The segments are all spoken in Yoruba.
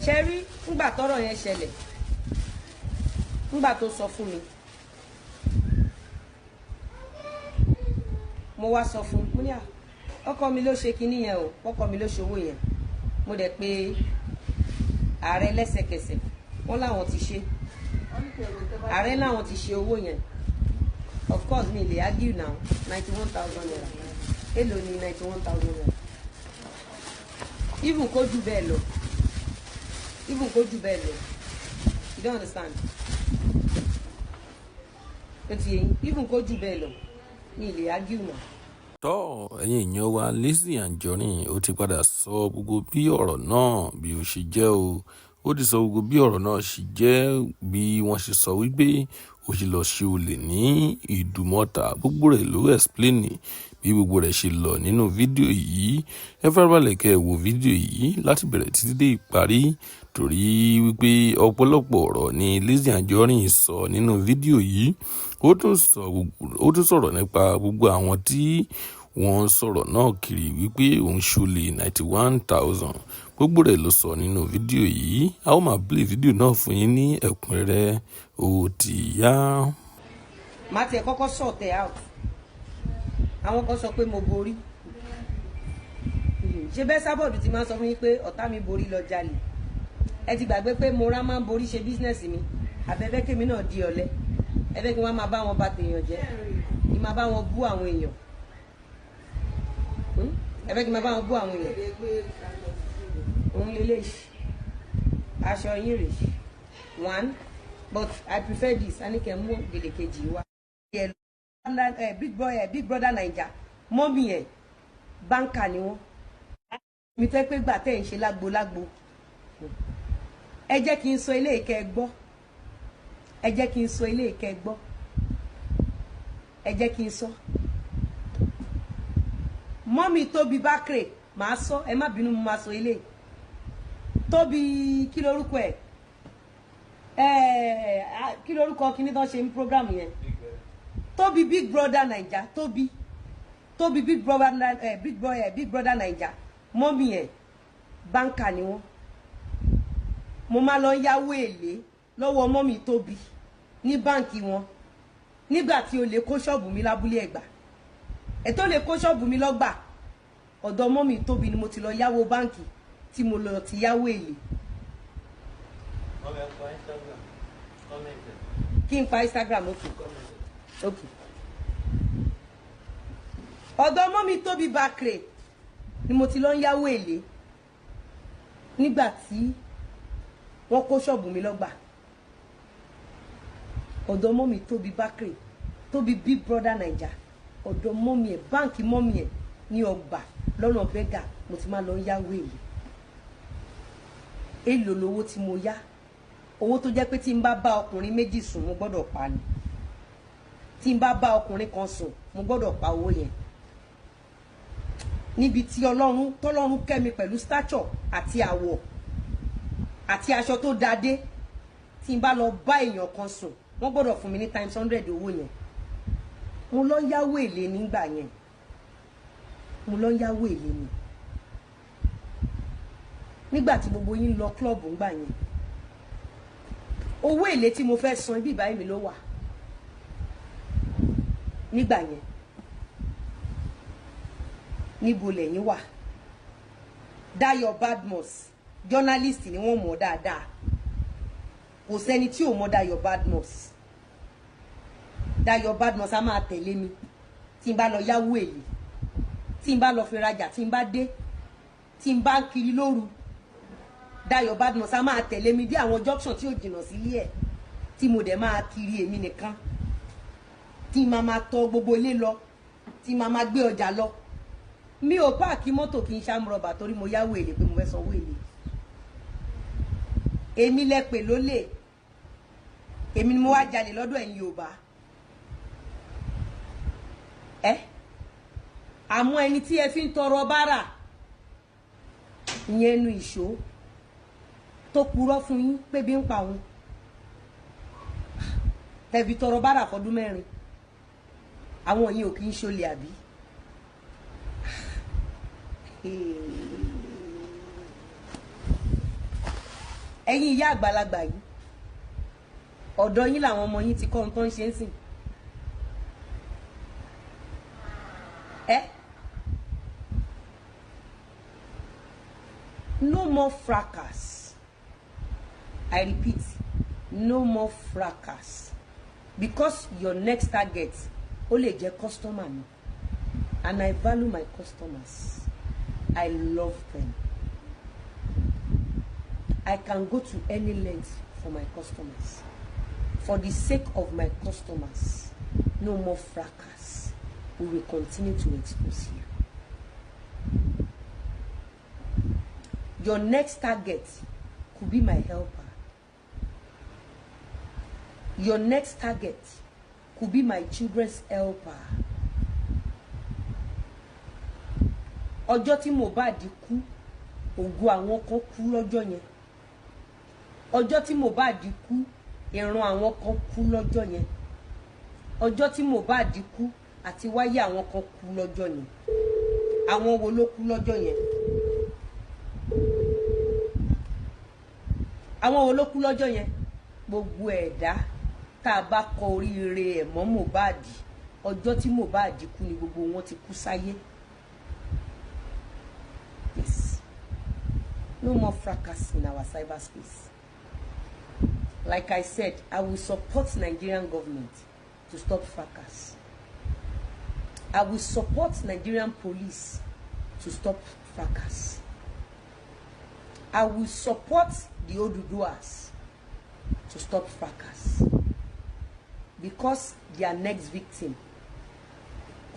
Ṣe rí ńgbà tọ́rọ̀ yẹn ṣẹlẹ̀, ńgbà tó sọ fún mi, mo wá sọ fún mo ní à, ọkọ mi ló ṣe kinní yẹn o, ọkọ mi ló ṣe owó yẹn. Mo dẹ̀ pé ààrẹ lẹ́sẹ̀kẹsẹ̀, wọ́n láwọn ti ṣe, ààrẹ láwọn ti ṣe owó yẹn. Of course mi lè argue now. 91,000 naira, èló ni 91,000 naira? Even kó jù bẹ́ẹ̀ lọ, even kó jù bẹ́ẹ̀ lọ, you don't understand. Ó ti yé yín, even kó jù bẹ́ẹ̀ lọ, mi lè argue now. Tọ́, ẹ̀yin èèyàn wa, Lizzy Anjorin ó ti padà sọ gbogbo bí ọ̀rọ̀ náà bí ó ṣe jẹ́ o. Ó ti sọ gbogbo bí ọ̀rọ̀ náà ṣe jẹ́, bí wọ́n ṣe sọ wípé ó ṣe lọ ṣe olè ní Ìdúmọ̀tà. Gbogbo rẹ̀ ló explain bí gbogbo rẹ̀ ṣe lọ nínú fídíò yìí. Ẹ farabalẹ̀ kẹ́ ẹ wo fídíò yìí láti bẹ̀rẹ̀ títí dé ìparí, torí wípé ọ̀pọ̀lọpọ̀ ọ̀rọ̀ ni Lizzy Anjorin sọ nínú fídíò yìí. Ó tún sọ̀rọ̀ nípa gbogbo àwọn tí wọ́n ń sọ̀rọ̀ náà kiri wípé òun ṣọlẹ̀ 91,000. Gbogbo rẹ̀ ló sọ nínú fídíò yìí. A ó máa play fídíò náà fún yín ní ẹ̀kúnrẹ́rẹ́. Ó ti yá. Má tiẹ̀ kọ́kọ́ sort ẹ̀ out. Àwọn kan sọ pé mo borí. Ṣé bẹ́ẹ̀ sábọ̀dù ti máa ń sọ fún yín pé ọ̀tá mi borí lọ jalè? Ẹ ti gbàgbé pé mo rá máa ń borí ṣe business mi. Àbẹ̀bẹ̀ kémi náà di ọ̀lẹ, ẹ fẹ́ kí wọ́n máa bá wọn bà tèèyàn jẹ́, kí n máa bá wọn bú àwọn èèyàn? Ẹ fẹ́ kí n máa bá wọn bú àwọn èèyàn? Òun lélẹ́yìí, aṣọ yín rèé. One, but I prefer this. A ní kẹ́ mú gèlè kejì wá. Big boy, Big Brother Naija, mummy ẹ̀ banker ni wọ́n. Mi tẹ́ pé gbà tẹ́ ń ṣe lágbo lágbo. Ẹ jẹ́ kí n sọ ilé ìkẹ́ gbọ́, ẹ jẹ́ kí n sọ ilé ìkẹ́ gbọ́, ẹ jẹ́ kí n sọ. Mummy Tóbi Bákèrè, màá sọ, ẹ má bínú, mo máa sọ ilé Tóbi. Kí lorúkọ ẹ? Ẹ kí lorúkọ kíní tó ń ṣe ní program yẹn? Tóbi Big Brother Naija, Tóbi Big Brother, Big Boy, Big Brother Naija, mummy ẹ̀ banker ni wọ́n. Mo máa lọ yáwó èlé lọ́wọ́ mummy Tóbi ní báǹkì wọn nígbà tí olè kó ṣọ́ọ̀bù mi lábúlé Ẹ̀gbá. Ètò lè kó ṣọ́ọ̀bù mi lọ́gbà, ọ̀dọ̀ mummy Tóbi ni mo ti lọ yáwó báǹkì tí mo lọ ti yáwó èlé. Ọbẹ̀ kọ Instagram. Comment. Kí n pa Instagram? Ok. Ọ̀dọ̀ mummy Tóbi Bákèrè ni mo ti lọ ń yáwó èlé nígbà tí wọ́n kó ṣọ́ọ̀bù mi lọ́gbà. Ọ̀dọ̀ mummy Tóbi Bákèrè, Tóbi Big Brother Naija, ọ̀dọ̀ mummy ẹ̀, báǹkì mummy ẹ̀ ní ọgbà lọ́nà bẹ́gà, mo ti máa lọ ń yáwó èlé. Èlò lówó tí mo yá? Owó tó jẹ́ pé tí n bá bá ọkùnrin méjì sùn, mo gbọ́dọ̀ pa ni. Tí n bá bá ọkùnrin kan sùn, mo gbọ́dọ̀ pa owó yẹn. Níbi tí Ọlọ́run tọ́lọ́run kẹ́ mi pẹ̀lú stature àti àwọ̀ àti aṣọ tó dáadé, tí n bá lọ bá èèyàn kan sùn, wọ́n gbọ́dọ̀ fún mi ní times 100 owó yẹn. Mo lọ yáwó èlé nígbà yẹn, mo lọ yáwó èlé ni nígbà tí gbogbo yín lọ club ńgbà yẹn. Owó èlé tí mo fẹ́ san, ibi ìbáyìí mi ló wà nígbà yẹn. Níbo lẹ́yìn wà? Dayo Badmus, journalist ni wọ́n mọ̀ dáadáa. Kò sẹ́ni tí ò mọ̀ Dayo Badmus. Dayo Badmus á máa tẹ̀lé mi tí n bá lọ yáwó èlé, tí n bá lọ fi rajà, tí n bá dé, tí n bá ń kiri lóru. Dayo Badmus á máa tẹ̀lé mi dé àwọn junction tí ò jìnnà sílé ẹ̀, tí mo dẹ̀ máa kiri èmi nìkan, tí máa máa tọ gbogbo ilé lọ, tí máa máa gbé ọjà lọ. Mi ò park mọ́tò kí n ṣàmúrọ̀bà torí mo yáwó èlé pé mo fẹ́ sanwó èlé. Èmi lẹ pè lólè, èmi ni mo wá jalè lọ́dọ̀ ẹ̀yin Yorùbá ẹ. Àmọ́ ẹni tí ẹ fi ń tọrọ bárà ìyẹn, ẹnu ìṣó tó purọ́ fún yín pé bí ń pa òun, tẹ̀bi tọrọ bárà fọdún 4, àwọn yìí ò kì í ṣolè àbí? Ẹ̀yin ìyá àgbàlagbà yìí, ọ̀dọ̀ yín làwọn ọmọ yín ti kọ́ ohun tó ń ṣe ń sìn. Ẹ no more fracas. I repeat, no more fracas, because your next target ó lè jẹ́ customer mi, and I value my customers. I love them. I can go to any length for my customers. For the sake of my customers, no more fracas. We will continue to expose you. Your next target could be my helper. Your next target could be my children's helper. Ọjọ́ tí Mohbad kú, ògo àwọn kan kú lọ́jọ́ yẹn. Ọjọ́ tí Mohbad kú, ìran àwọn kan kú lọ́jọ́ yẹn. Ọjọ́ tí Mohbad kú àti wáyé àwọn kan kú lọ́jọ́ yẹn. Àwọn wo ló kú lọ́jọ́ yẹn? Àwọn wo ló kú lọ́jọ́ yẹn? Gbogbo ẹ̀dá tá a bá kọ oríire ẹ̀ mọ́ Mohbad, ọjọ́ tí Mohbad kú ni gbogbo wọn ti kú sáyé. Yes. No more fracas in our cyberspace. Like I said, I will support Nigerian government to stop fracas. I will support Nigerian police to stop fracas. I will support the Oduduwas to stop fracas. Because their next victim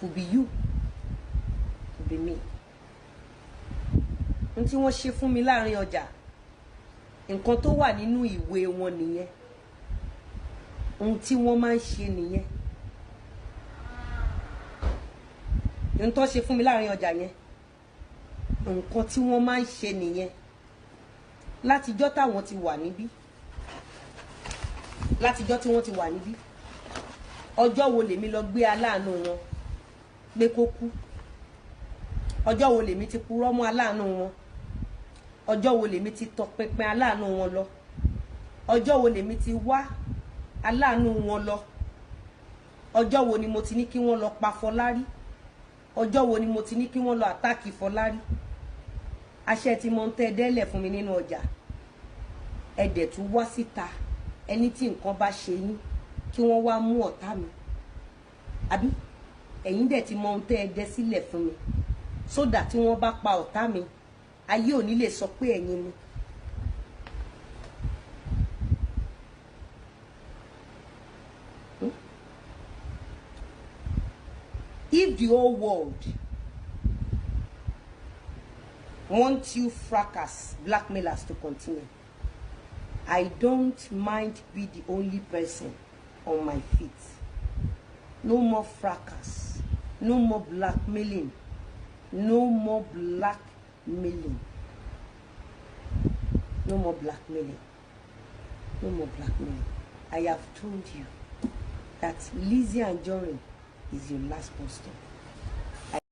could be you, could be me. Ohun tí wọ́n ṣe fún mi láàrin ọjà, nǹkan tó wà nínú ìwé wọn nìyẹn. Ohun tí wọ́n máa ń ṣe nìyẹn. Ohun tó ṣe fún mi láàrin ọjà yẹn, nǹkan tí wọ́n máa ń ṣe nìyẹn. Látijọ́ táwọn ti wà níbí, látijọ́ tí wọ́n ti wà níbí, ọjọ́ wo lèmi lọ gbé aláàánú wọn pé kó kú? Ọjọ́ wo lèmi ti purọ́ mọ́ aláàánú wọn? Ọjọ́ wo lèmi ti tọpinpin aláàánú wọn lọ? Ọjọ́ wo lèmi ti wá aláàánú wọn lọ? Ọjọ́ wo ni mo ti ní kí wọ́n lọ pa Fọlárí? Ọjọ́ wo ni mo ti ní kí wọ́n lọ àtáàkì Fọlárí? Aṣẹ́ tí mo ń tẹ́ dẹ́lẹ̀ fún mi nínú ọjà, ẹ dẹ̀ tún wá síta, ẹni tí nǹkan bá ṣe yín kí wọ́n wá mú ọ̀tá mi, àbí ẹ̀yin dẹ̀ ti mọ ohun tẹ́ ẹ dẹ́ sílẹ̀ fún mi, sódà tí wọ́n bá pa ọ̀tá mi, ayé ò ní lè sọ pé ẹ̀yin ni. If the whole world wants you fracas blackmailers to continue, I don't mind be the only person on my feet. No more fracas, no more blackmailing, no more blackmailing, no more blackmailing, no more blackmailing. I have told you that Lizzy Anjorin is your last bus stop.